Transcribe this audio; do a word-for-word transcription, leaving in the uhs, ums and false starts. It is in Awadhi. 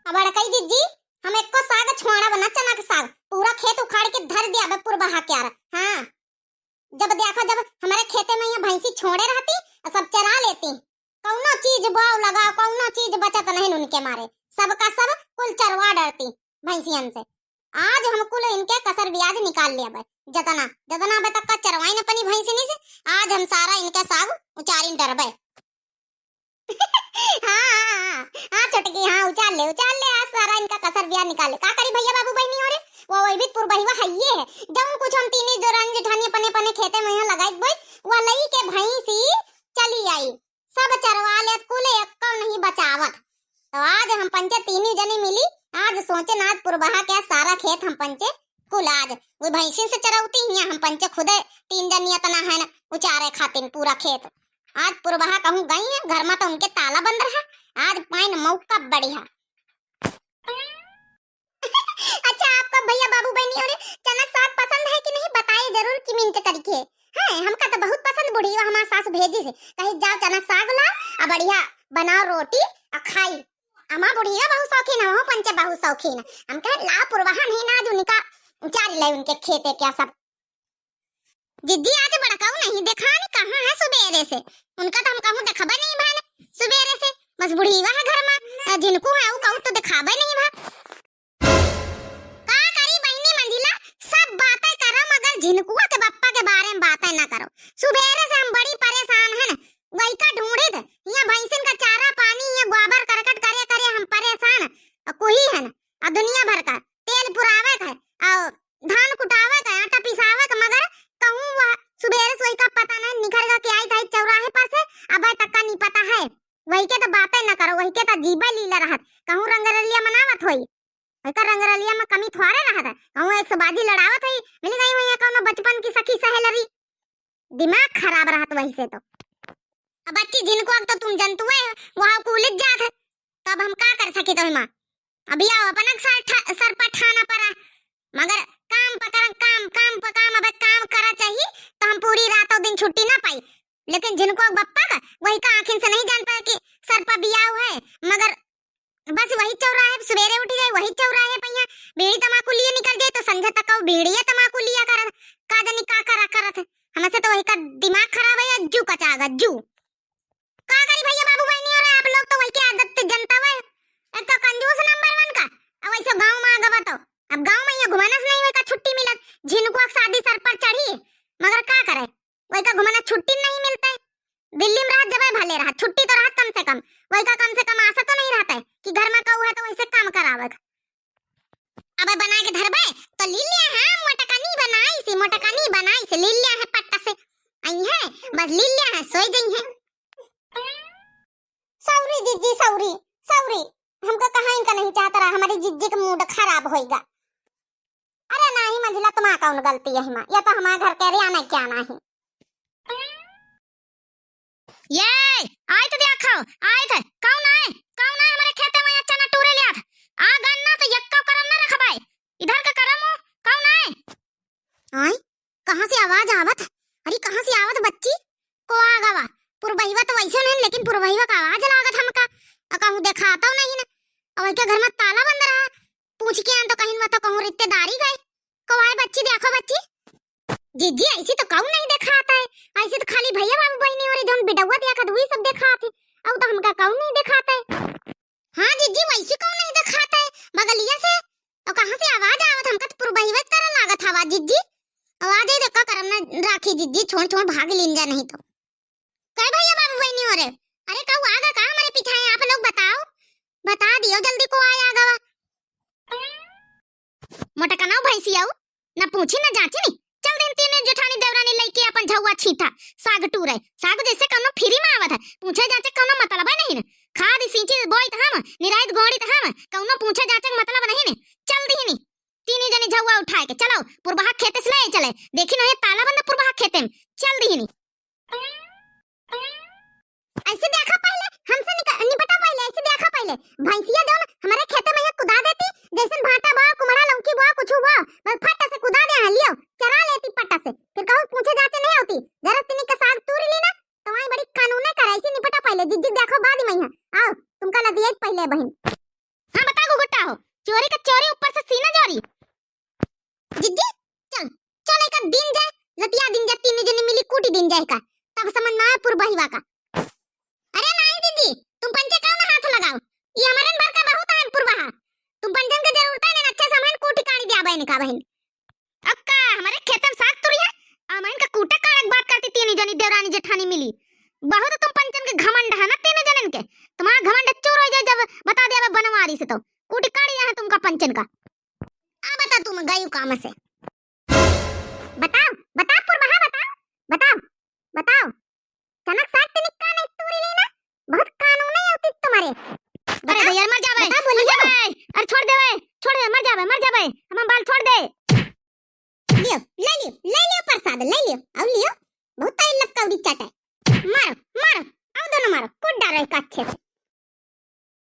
अब बड़कई जिज्जी, हम एक्को साग छोड़ब ना, चना के साग, पूरा खेत उखाड़ के धर दिया बे पुरबहा क्यार। हाँ, जब देखा, जब हमरे खेते में यहाँ भैंसी छोड़े रहती और सब चरा लेती, कौनो चीज बोव लगाव, कौनो चीज बचत नहीं उनके मारे, सबका सब कुल चरवा डरती भैंसियन से। आज हम कुल इनके कसर ब्याज निकाल लेबे, जतना जतना अबे तक का चरवाइन अपनी भैंसिनी से, आज हम सारा इनके साग उचारिन डरबे। हाँ, हाँ, हाँ, हाँ, छोटकी, हाँ, उचार ले, उचार ले, आज सारा इनका कसर ब्याज निकाल ले। का करी भैया बाबू बहिनी हो रे, वो वही भी पुरबहिवा हइये है। जौन कुछ हम तीनी जो रंग जेठानी अपने अपने खेते में यहाँ लगाई बोई, वह लई के भैंसी चली आई, सब चरवा लेत कुल, एक्को नहीं बचावत। तो आज हम पंचे तीनी जनी मिली, आज सोचे ना, आज पुरबहा के सारा खेत हम पंचे कुल, आज वो भैंसिन से चरौती हियाँ हम पंचे खुदे तीन जनी इतना है ना उचारे खातिन पूरा खेत। आज पुरबहा कहूँ गई है, घर में तो उनके ताला बंद रहा, आज पाइन मौका बढ़िया। अच्छा, आपका भैया बाबू बहनी हो रे, चना साग पसंद है कि नहीं, बताए जरूर comment करके। हैं, हमका तो बहुत पसंद, बुढ़िया हमार सास भेजी से, कही जाओ चना साग ला, आ बढ़िया बनाओ रोटी, आ खाई। हमार बुढ़िया बहुत शौकीन है, वहू पंचे बहुत शौकीन है। हम कहे ला पुरबहा नहीं ना, आज उनका उचार ले उनके खेते क्या सब। जिज्जी आज बड़काऊ नहीं देखा नहीं कहाँ है सुबेरे से, उनका तो हम कहूँ देखबे नहीं भन सुबेरे से, बस बुढ़िया है घर में, आ झिनकू है वो कहूँ तो देखाबे नहीं भा। का करी बहिनी मंझिला, सब बातें करो मगर झिनकुआ के बप्पा के बारे में बातें ना करो। सुबेरे से हम बड़ी परेशान हन, वही का ढूंढित, यहाँ भैंसिन का चारा पानी, यहाँ गोबर करकट करे करे हम परेशान, और कोई है ना, और दुनिया भर का तेल पुरावे का है, और धान कुटावे का, आटा पिसावे का, मगर कहूँ वह सुबेरे से वही का पता नहीं, निकल गा के आई था चौराहे पर से, अब तक का नहीं पता है। वही के तो बातें ना करो, वही के तो जीबे लीला रहत, कहूँ रंगरलिया मनावत होई। एकर रंगरलिया में कमी थोड़े रहत है। कहूँ एक से बाजी लड़ावत है, मिल गई हुई है कौनो बचपन की सखी सहेलरी। दिमाग खराब रहत वही से तो। अब बच्ची झिनकुआ तो तुम जनतुए हो, वहाँ कूलित जात है, तो अब हम का कर सकी तो माँ? अभी आओ अपन सर ठा-, सर पर ठाना पड़ा, मगर काम पर करम, काम, काम पर काम, अब काम करा चाहिए, तो हम पूरी रात और दिन छुट्टी ना पाई। लेकिन झिनकुआ बप्पा का वही का आँखिन से नहीं जान पाए कि सर पर बियाह है, मगर बस वही चौराहे सुबेरे उठी जाए, वही चौराहे पहिया बीड़ी तमाकू लिए निकल जाए, तो संझा तक वो बीड़िया तमाकू लिया करत, का जानी का करा करत है। हमसे तो वही का दिमाग खराब है, जू कचागा, जू। का करी भैया बाबू बहनी हो रे, आप लोग तो वही के आदत से जनता हुआ है। एक तो कंजूस नंबर वन का, अब वैसे गाँव में आ गवा तो, अब गाँव में ये घुमाना से नहीं वही का छुट्टी मिलत, झिनकुआ के शादी सर पर चढ़ी, मगर का करे, वही का घुमाना छुट्टी नहीं मिलता है। दिल्ली में रहत जबे भले रहत, छुट्टी तो रहत कम से कम, वही का कम से कम आसा तो नहीं रहता है कि घर में कहू है तो वैसे काम करावे। अब बना के धरबे तो लील्या है, मोटकनी बनाई से, मोटकनी बनाई से लील्या है पट्टा से। आई है, बस लील्या है, सोई गई है। सॉरी जिज्जी, सॉरी, सॉरी। हमका कहाँ इनका नहीं चाहता रहा, हमारी जिज्जी का मूड खराब होइगा। अरे नाही मंझिला, तुम्हारा कौन गलती है हिमा? या तो हमारे घर के रिया नहीं क्या नाही। ये, आइत देखो, आइत, कौन आए? कौन आए हमारे खेते में चना टूरे लियात? आ गन्ना तो यक्का करम ना रखबाए। इधर का करम हो, कौन आए? आए? कहाँ से आवाज आवत? अरे कहाँ से आवत बच्ची? को आ गवा? पुरबहिवा तो वैसे नहीं, लेकिन पुरबहिवा का आवाज लागत हमका। अ कहूँ देखाता नहीं ना। और के घर में ताला बंद रहा। पूछ के आन तो कहीं वो तो कहूँ रिश्तेदारी गए। को आए बच्ची, देखो बच्ची। जिज्जी, ऐसी तो कौन नहीं देखाता है, ऐसी तो खाली भैया बाबू बहनी और जौन बिडौआ देखत वही सब देखात है, और तो हमका कौन नहीं देखाता है। हाँ जिज्जी, वैसी कौन नहीं देखाता है, बगलिया से, और कहाँ से आवाज आवत, हमका तो पुरबहिवे तरह लागत हवा जिज्जी। आवाज ही देखा करम ना राखी जिज्जी, छोड़ छोड़ भाग लीन जा नहीं तो। कहे भैया बाबू बहनी हो रे, अरे कहू आगा का हमारे पीछे है आप लोग, बताओ, बता दियो जल्दी को आया गवा। मोटकनऊ भैंसियाऊ, ना पूछी ना जांची नी। चल दिन तीन जेठानी देवरानी लइके अपन झउआ छींटा, साग टूरे, साग जैसे कौनो फ्री में आवत है, पूछे जांचे कौनो मतलब है नहीं न। खाद सींची बोई त हम, निराई त गोड़ी त हम, कौनो पूछे जांचे के मतलब नहीं न। चल दीनी, तीनी जनी झउआ उठाए के, चलो, पुरबहा खेते से ले चले, देखी नहीं ताला बंद पुरबहा खेते में, चल दीनी। ऐसे देखा पहले, हमसे निक-, निपटा पहले, ऐसे देखा पहले। भैंसिया जौन हमारे खेते में ये कुदा देती, जैसन भाटा बा, कुमड़ा, लौकी बा, कुछ बा, बस फट से कुदा दे, हाँ, लियो, चरा लेती पट्टा से। फिर कहूँ पूछे जाचे नहीं होती, जरा तिनी का साग तूर ली ना, तो वहीं बड़ी कानूने करे, ऐसे निपटा पहले, जिज्जी देखो बाद में यहाँ। आओ, तुमका ला दिए पहले बहन। हाँ, बता गो चोरी का चोरी, ऊपर से सीना जोरी। जिज्जी, चल, चल, एक दिन जाए, लतिया दिन जाए, तीन जनी मिली कूटी दिन जाए का, तब समझ में आए पुरबहिवा का। अरे नहीं जिज्जी, तुम पंचे का ना हाथ लगाओ, ये हमारे घर का बहुत है पुरबहा, तुम पंचन के जरूरत है ना, अच्छा सामान कूटी काड़ी दिया बहन का बहन। अब का हमारे खेतन साग तुरी है, अमन का कूटा काड़क बात करती तीन जनी देवरानी जेठानी मिली। बहुत तुम पंचन के घमंड है ना तीन जनन के, तुम्हारा घमंड चूर हो जाए जब बता दे अब बनवारी से तो कूटी काड़ी यहाँ तुमका पंचन का। आ बता तुम गयू काम से। बताओ, बताओ पुरबहा, बताओ, बताओ, बताओ। चनक साग तनिक का नहीं तूरी ली ना, बहुत कानून नहीं होती तुम्हारे। अरे बता, भैया, मर जावे, बता, बोलिए। मर जावे। अरे छोड़ दे बे, छोड़ दे, मर जावे, मर जावे, हम बाल छोड़ दे। लियो, ले लियो, ले लियो प्रसाद, ले लियो, आओ लियो। बहुत ताई लक्का उड़ी चाटे। मारो, मारो, आओ दोनों मारो, कूट डालो एक अच्छे से।